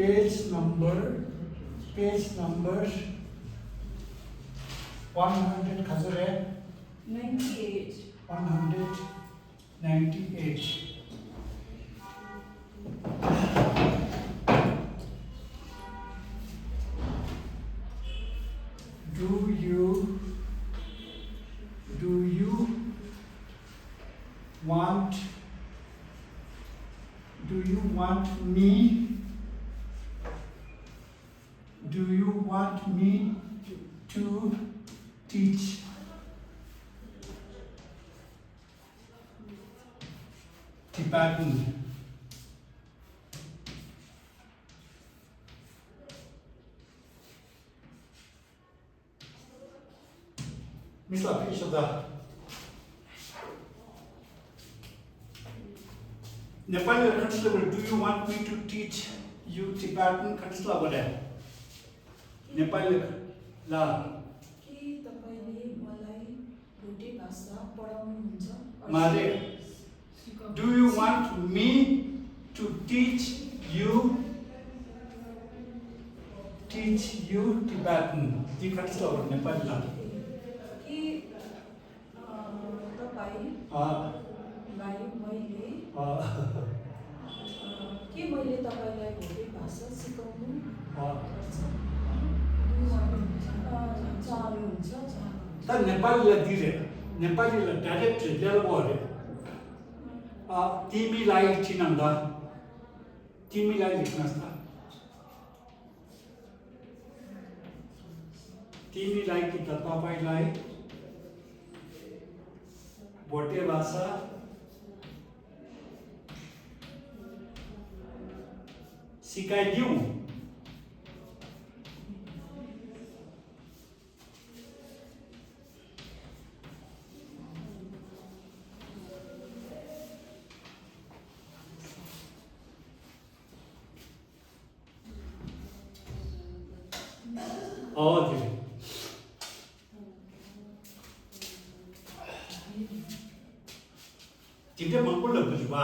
Page number 100 khazare 198. Do you want me to teach Tibetan? Misla Pishada Nepali translator, do you want me to teach you Tibetan? Translator Nepali la के तपाईले मलाई भोटे भाषा पढाउनुहुन्छ Mare, do you want me to teach you Tibetan? The translator Nepali la के तपाईलाई मैले के मैले तपाईलाई भोटे भाषा सिकाउनु चाहनुहुन्छ त नेपालीलाई दिरे नेपालीलाई डाइरेक्ट लिएर गरे तिमीलाई चिनन्दा तिमीलाई लेख्नुहोस् त तिमीलाई कि त तपाईलाई भोटे भाषा सिकाइदिउँ हजुर तिमीले मनपर्छ बुझ्वा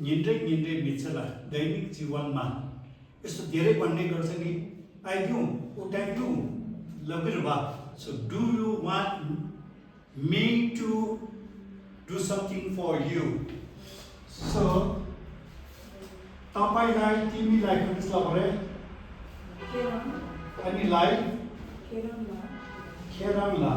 निन्द्रै मिल्छ दैनिक जीवनमा यस्तो धेरै भन्ने गर्छ नि आइदिउँ उठाइदिउँ लबिरवा so do you want me to do something for you so तपाईलाई तिमीलाई कसलाई भरे हामीलाई खेरङला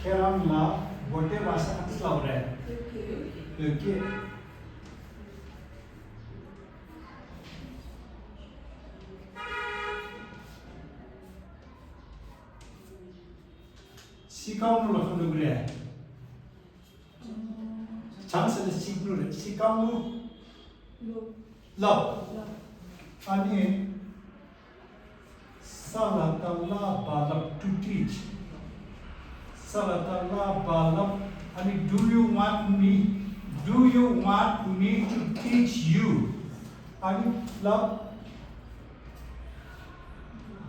खेरङला भोटे भाषा कसलाई भरे के सिकाउनु लखनु गरे चान्सले सिक्नु रे सिकाउनु ल अनि salatalla balap to teach salatalla balap अनि do you want me to teach you अनि ल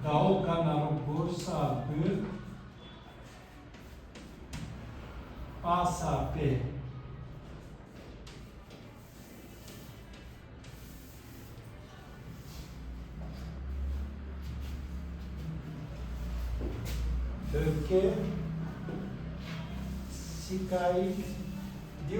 दाउ कानारो बोसा बे passa pe porque se cai de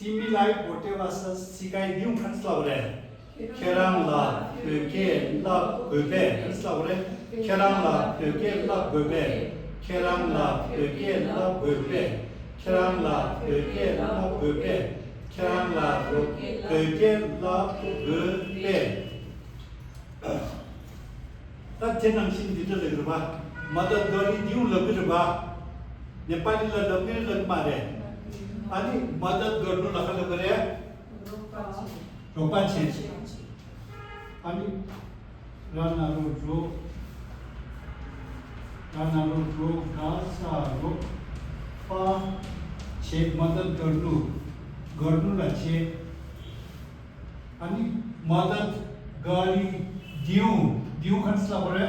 तिमीलाई भोटे भाषा सिकाइदिउँ खर्च लाउरे खेराङ ला के ला खुपे खर्च लाउरे 계랑라 벽에라 법에 계랑라 벽에라 법에 계랑라 벽에라 법에 계랑라 벽에라 법에 तथ्यनंसिन दितो लेगरबा मदद गरी दिउ लगरबा नेपालीला लगेर लग मारे अनि मदद गर्नु लखल गरे रोपा छे अनि रानारो रो गासा रो पा छे मदद गर्नु ला छे अनि मदद गरी दिउ खन्सला बरे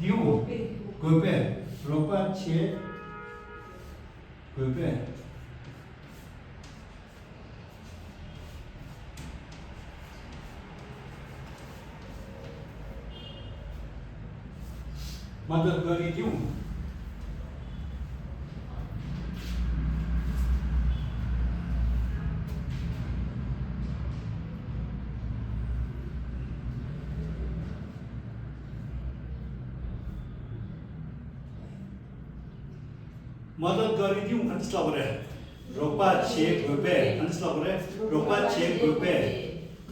दिउ गोपे रोपा छे गोपे मदद गरी दिउ मदद गरिदिउँ भन्सला बरे रोपा छे गोपे भन्सला बरे रोपा छे गोपे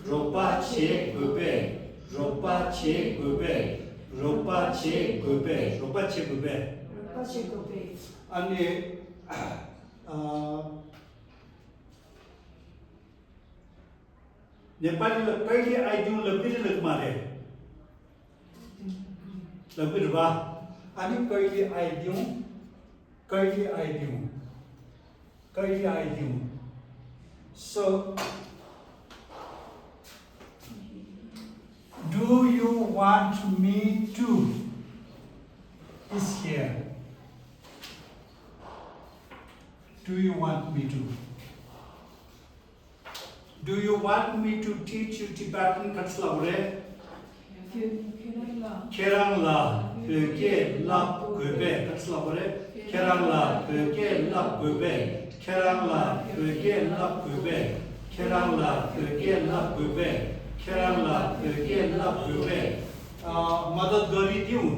रोपा छे गोपे रोपा छे गोपे रोपा छे गोपे रोपा छे गोपे अनि नेपालीले कहिले आइदिउँ लबिर लग मारे लबिर बा अनि कहिले आइदिउँ so do you want me to is here do you want me to teach you Tibetan Katslaure Kerala Pöke Lap Göbe Katslaure Kerala Pöke Lap Göbe Kerala Pöke Lap Göbe Kerala Pöke Lap Göbe Kerala Pöke Lap Göbe मदद गरिदिउँ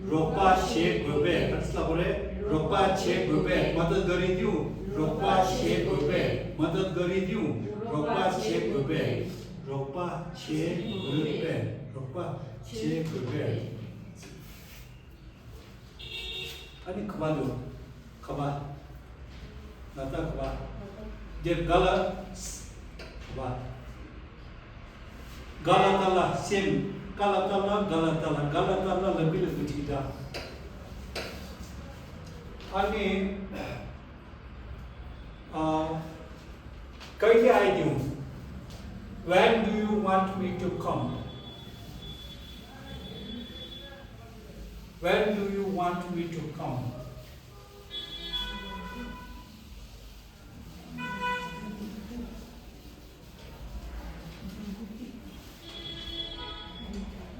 रोपा छे गोबे Katslaure रोपा छे गोबे मदद गरिदिउँ रोपा छे गोबे मदद गरिदिउँ रोपा छे गोबे रोपा छे गोबे रोपा छे गोबे अनि खबालो खबा नाता खबा जे गला खबा गलातला सेम गलातला लबिल गुटिदा अनि कहिले आइदिउँ when do you want me to come when do you want me to come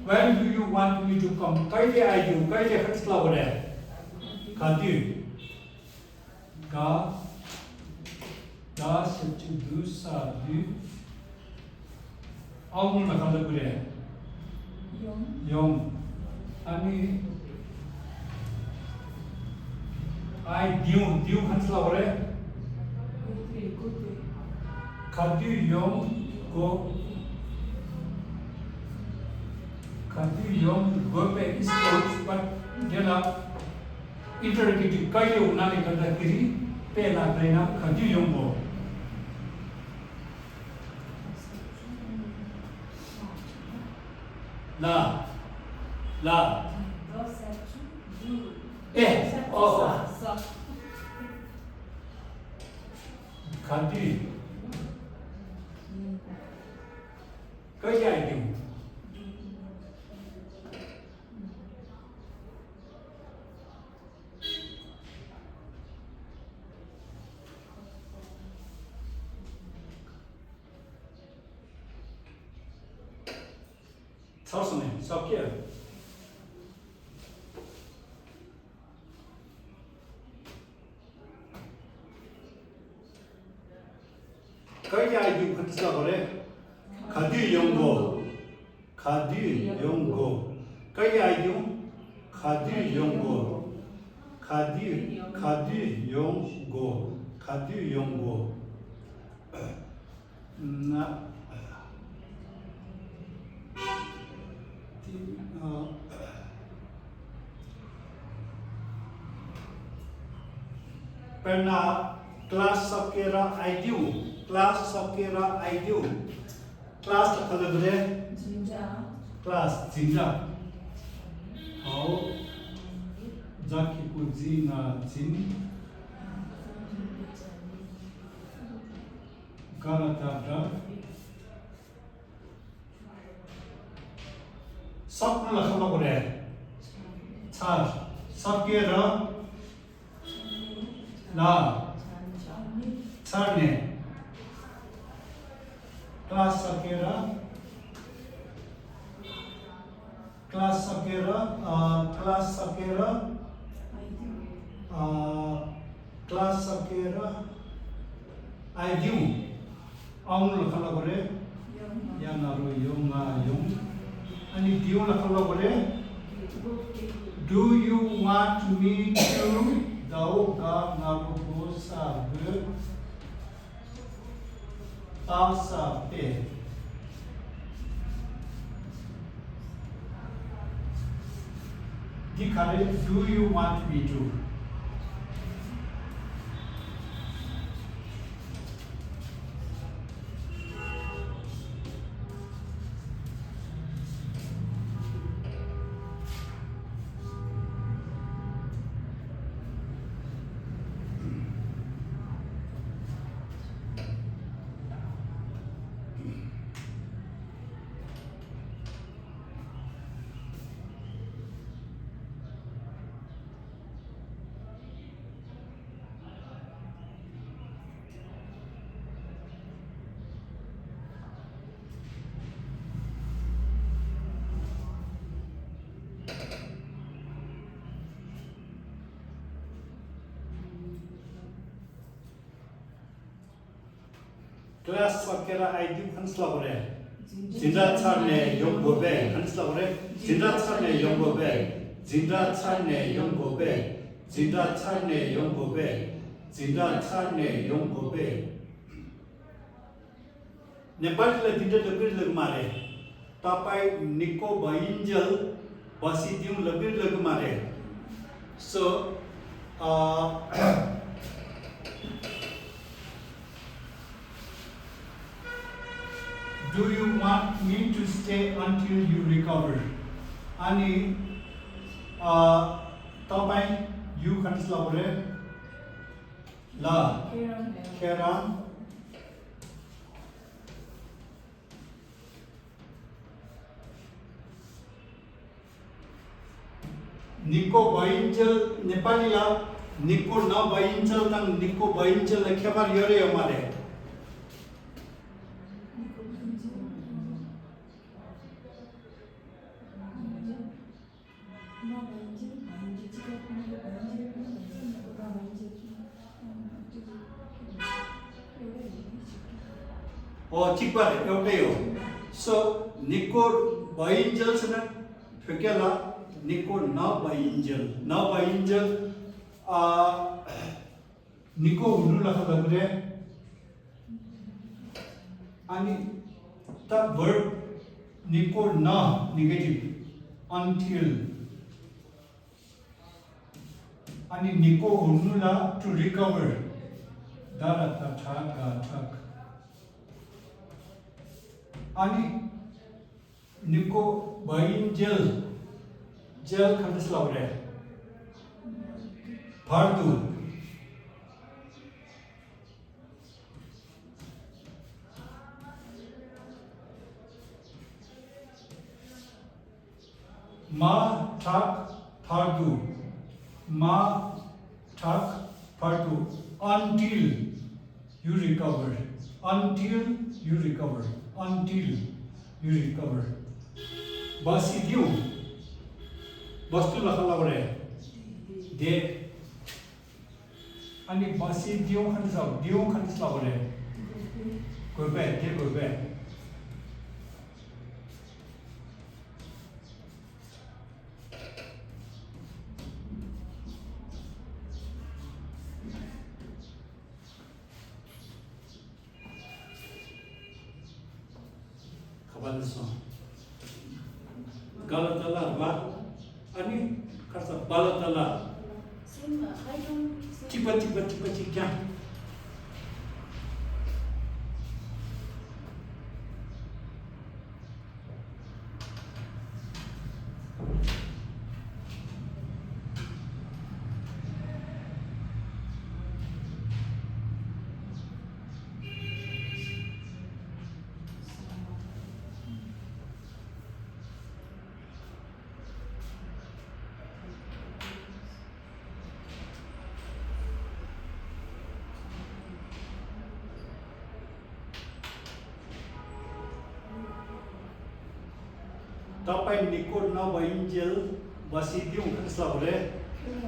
when do you want me to come कहिले आइदिउँ कहिले खस्ला बरे खादिउ गा सच्चु दु सा दु आउनु नखाले गुरे यम अनि आई दिउ खन्सला बरे खादिउ यम गो पे इस पर जेला इंटरगेटिव कहिले हुनाले गर्दाखेरि पे लाग्दैन खादिउ यम गो ला ए ओ खादी कहिले आइदिउँ Salsane, sakya. कहिले आइदिउँ खन्सला बरे खादिउ यम गो खादी योंगो कई आयु खादी योंगो खादी योंगो ना pernah kelas sekira IQ kelas kalau boleh 진짜 kelas jinja oh jaki ku jina jin galata सब में लखनऊ बोले चार सबके रंग ना चार ने क्लास सबके रंग आइडियो आउन लखनऊ बोले या नारो yung ani diu lखनऊ बोले do you want me to dao ga naru ko sa ge ta sa pe दिखारे do you want me to class वगैरह आइडियो हंसला बोले जिंदा छाने योंगोबे हंसला बोले जिंदा छाने योंगोबे नेपाली ले दिदे लबिर लग मारे तापाई निको बाइंजल बसिदिउ लबिर लग मारे so do you want me to stay until you recover ani tapai you kansla bole la keran निको बाइंजल नेपाली ला निको न बाइंजल तंग निको बाइंजल लेखेबार यरे हमारे चिकबार एउटै हो सो निको बाइंजल छन फेकेला निको न बाइंजल निको हुनु लखदा बरे अनि त वर्ब निको न नेगेटिभ until अनि निको हुनु ला टु रिकभर दारा त ठक अनि निको बाइंजल जेल खंडस लावरे फार्दु मा ठक फार्दु until you recover बसिदिउ वस्तु लखला बरे दे अनि बसिदिउ खन्साव दिउ खन्सला बरे गबे about this one. Galatala ba? Ani kasa balatala. Same, I don't see. Tiba cika. Tapai nikor na bainjel basidium kanslabore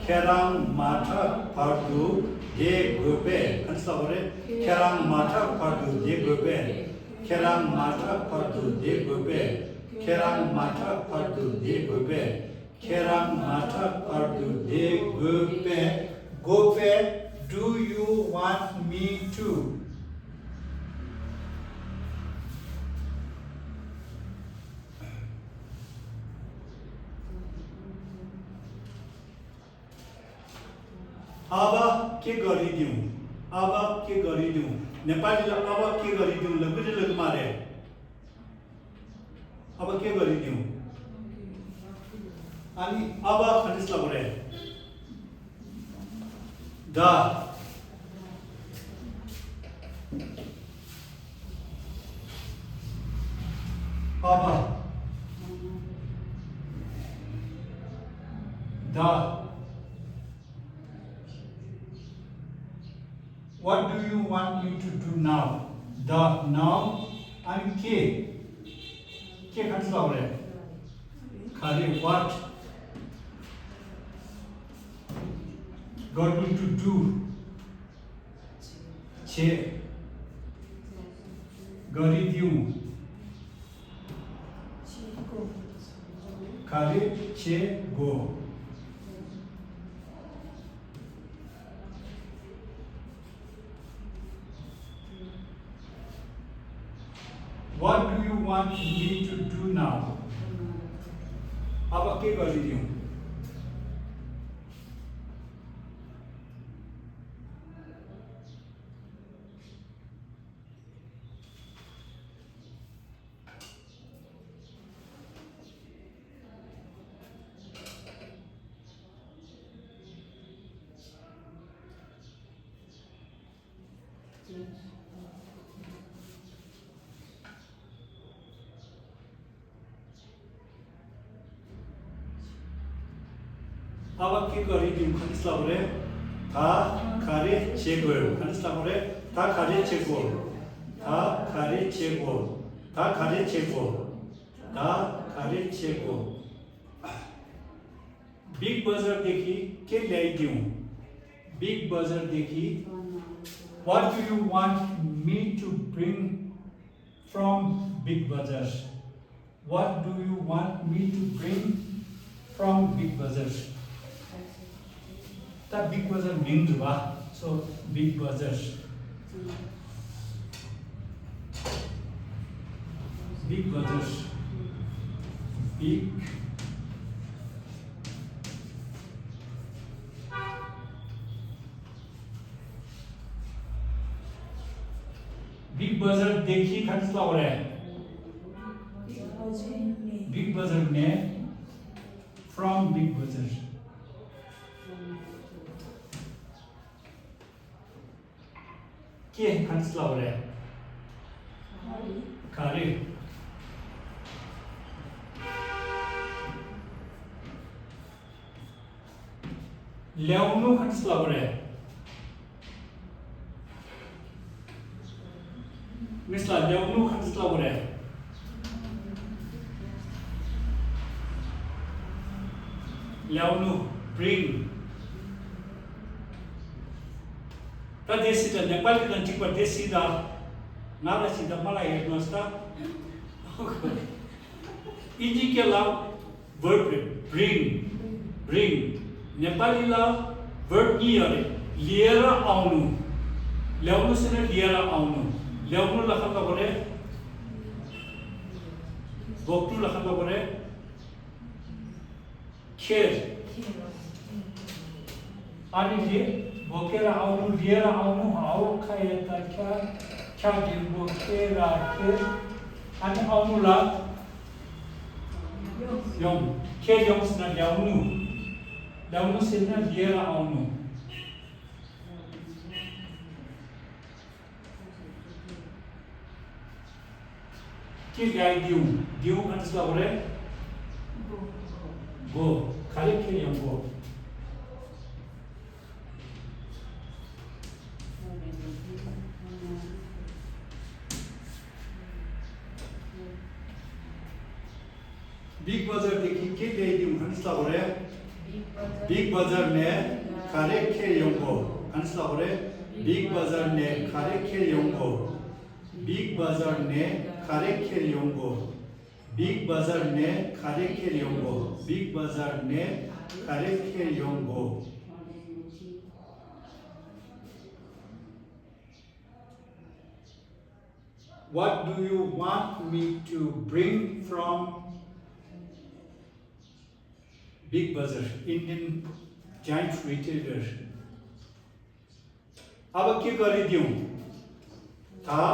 kerang mata pardu de gobe kanslabore kerang mata pardu de gobe kerang mata pardu de gobe kerang mata pardu de gobe kerang mata pardu de gobe gobe. Do you want me to? अब के गरिदिउँ अब के गरिदिउँ नेपालीलाई अब के गरिदिउँ ल मारे अब के गरिदिउँ अनि अब खनिसला गरे द अब the What do you want me to do now? The now and K. K comes over there. Kari, what? God will to do. Che. Garidiu. Kari, che, go. What do you want me to do now? अब के गरिदिउँ अब के गरिदिउँ खनिसला गरे था खारे चेगो खनिसला गरे था खारे चेगो था खारे चेगो था खारे चेगो था खारे चेगो बिग बजार देखि के ल्याइदिउँ बिग बजार देखि What do you want me to bring from Big Bazaar? What do you want me to bring from Big Bazaar? That Big Bazaar means what? So Big Bazaar. Big Bazaar. Big Big Bazaar देखी खर्च हो रहा है Big Bazaar में from Big Bazaar के खर्च हो रहा है खाली ल्याउनु खर्च हो रहा है मिस्टर ल्याउनु खर्च हो रहा है ल्याउनु bring ta desi ta nepali kan tik pa desi da nala si da mala हेर्नुस् त इजी के ला verb bring नेपाली ला verb नि अरे लिएर आउनु ल्याउनु सने लिएर आउनु ल्याउनु लखा त गरे 복두 라한다 그래. 켈. 아니지. 보케라 아우누 리에라 아우누 아우카에다 캬 길고 케라 켈. 아니 아우누라 용. 켈 용스나 야우누. 야우누 세나 리에라 아우누. 킬 가이 디우 kan sila boleh go kali kel yang go big bazar dekhi ke gayi diu kan sila boleh big bazar ne kali kel yang go kan sila boleh big bazar ne kali kel yang go big bazar ne kare kel yongo big bazar ne kare kel yongo big bazar ne kare kel yongo what do you want me to bring from big bazar Indian giant retailer अब क्या कर दियो था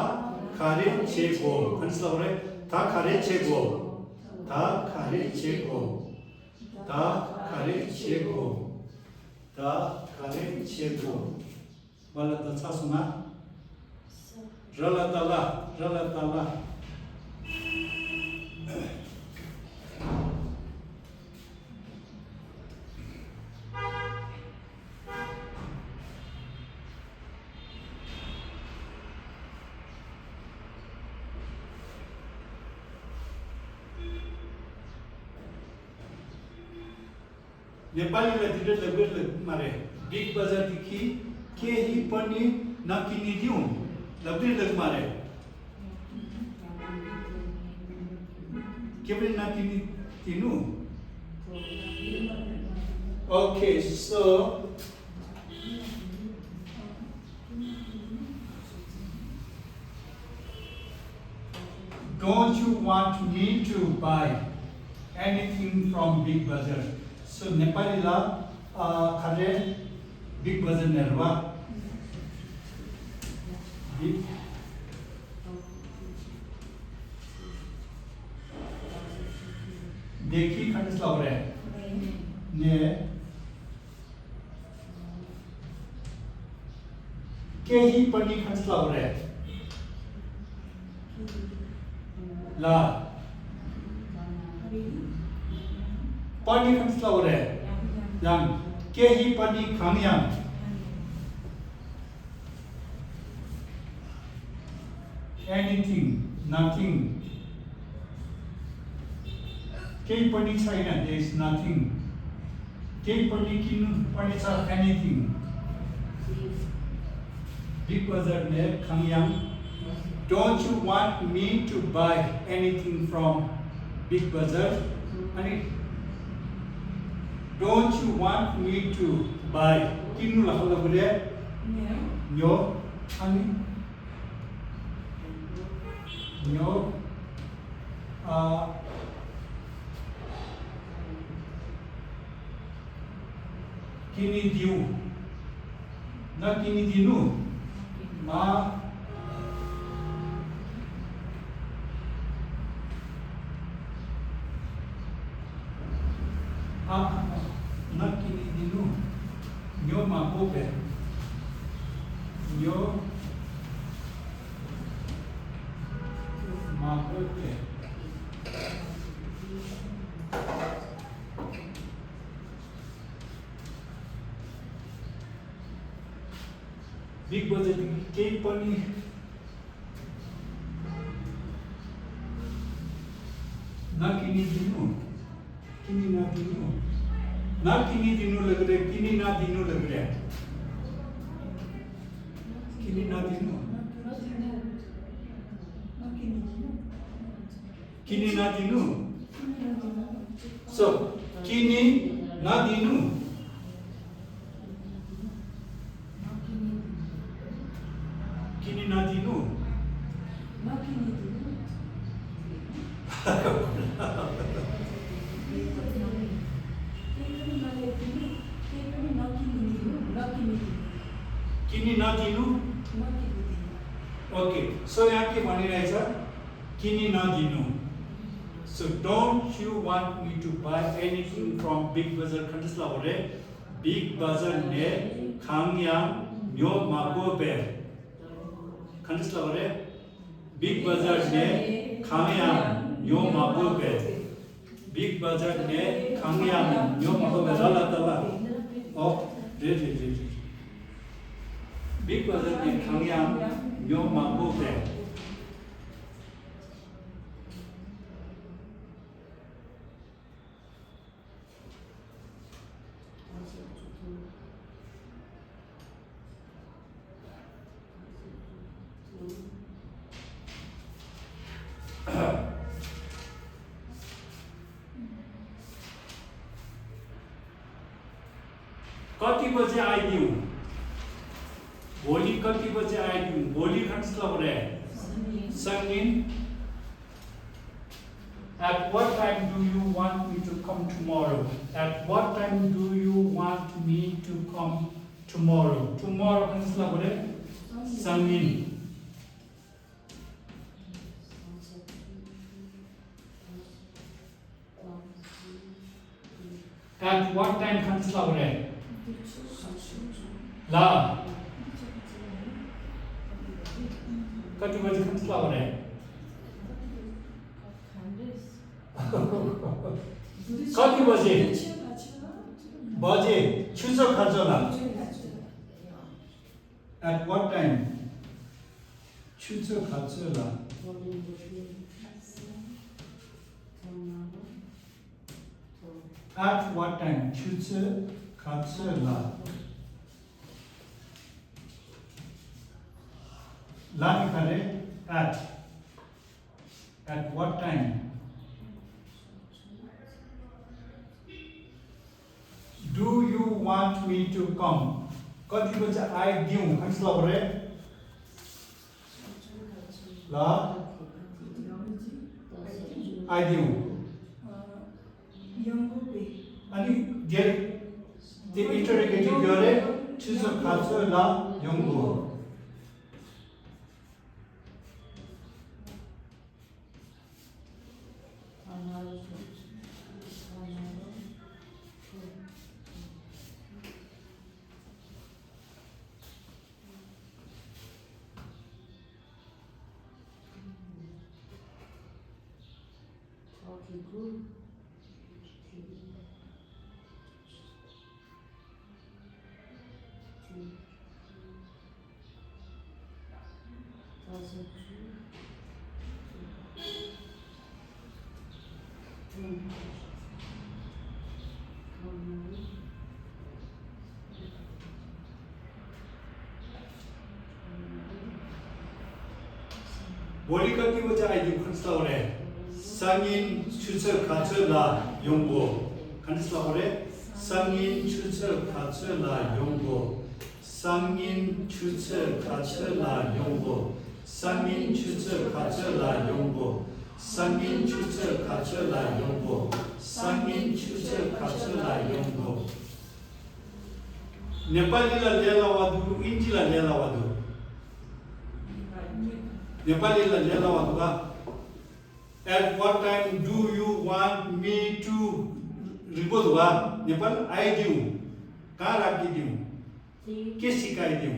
खारे चेको कंसला हो रहे था खारे चेको था खारे चेको था खारे चेको था खारे चेको वाला तो अच्छा सुना रला ताला नेपाली लतिरे लगभग मारे बिग बजार देखि केही पनि नकिनिदिउ लगभग लग मारे के पनि नकिनिदिनु okay so don't you want me to buy anything from big bazar so Nepali la khare big bazar nerva big देखी खंड लग रहा है ने केही पनि खंड लग रहा है ला पनि खंड लग रहा है yang केही पनि खंgyang anything nothing केही पनि छैन there is nothing केही पनि किन्नु पनि छ anything big bazar ne खंgyang don't you want me to buy anything from big bazar अनि don't you want me to buy किन्नु लाग्ला बोले न्यो अनि न्यो किनिदिउ न किनिदिनु मा न किनिदिनु न्यो मा बोके न्यो मा बोके बिग बजार केही पनि नकिनिदिनु किनि नदिनु नकिनिदिनु लगे किनि नदिनु लगे किनि नदिनु किनि नदिनु so किनि नदिनु किनि नदिनु किनी नदिनु ओके सो यहाँ के भनिरहेछ किनी नदिनु so don't you want me to buy anything from big bazaar खण्डस्ला भरे big bazaar ने खाङयाङ न्यो मागोबे खण्डस्ला भरे big bazaar ने खाङयाङ न्यो मागोबे big bazaar ने खाङयाङ न्यो मागोबे ल तला ओ रे big bazaar ने खाङयाङ न्यो मागोबे कति बजे आइदिउँ भोलि कति बजे आइदिउँ भोलि खण्डस्ला भरे सङ्गिन At what time do you want me to come tomorrow? At what time do you want me to come tomorrow? Tomorrow खण्डस्ला भरे सङ्गिन At what time खण्डस्ला भरे ला कति बजे खण्डस्ला भरे कति बजे बजे छुसो खर्चला At what time छुसो खर्चला At what time छुसो खर्चला ला निकाले at what time do you want me to come कति बजे आइदिउँ खण्डस्ला भरे ला आइदिउँ अनि धेरै त्यो इन्टररोगेटिभ गरे छुसो खान्छ ला यङ्गो भोलि कति बजे आइदिउँ खण्डस्ला भरे सङ्गिन छुसो खाँचला यङ्गो खण्डस्ला भरे सङ्गिन छुसो खाँचला यङ्गो सङ्गिन छुसो खाँचला यङ्गो सङ्गिन छुसो खाँचला यङ्गो सङ्गिन छुसो खाँचला यङ्गो सङ्गिन छुसो खाँचला यङ्गो नेपालीलाई ल्याला वादु इन्जीलाई ल्याला वादु नेपालीलाई ल्याला वादुगा At what time do you want me to report हुआ नेपाल आइदिउँ कहाँ राखिदिउँ के सिकाइदिउँ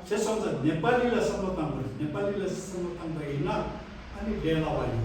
त्यो सम्झ नेपालीलाई सम्झौता नेपालीलाई सम्झौता होइन अनि ल्याला वादु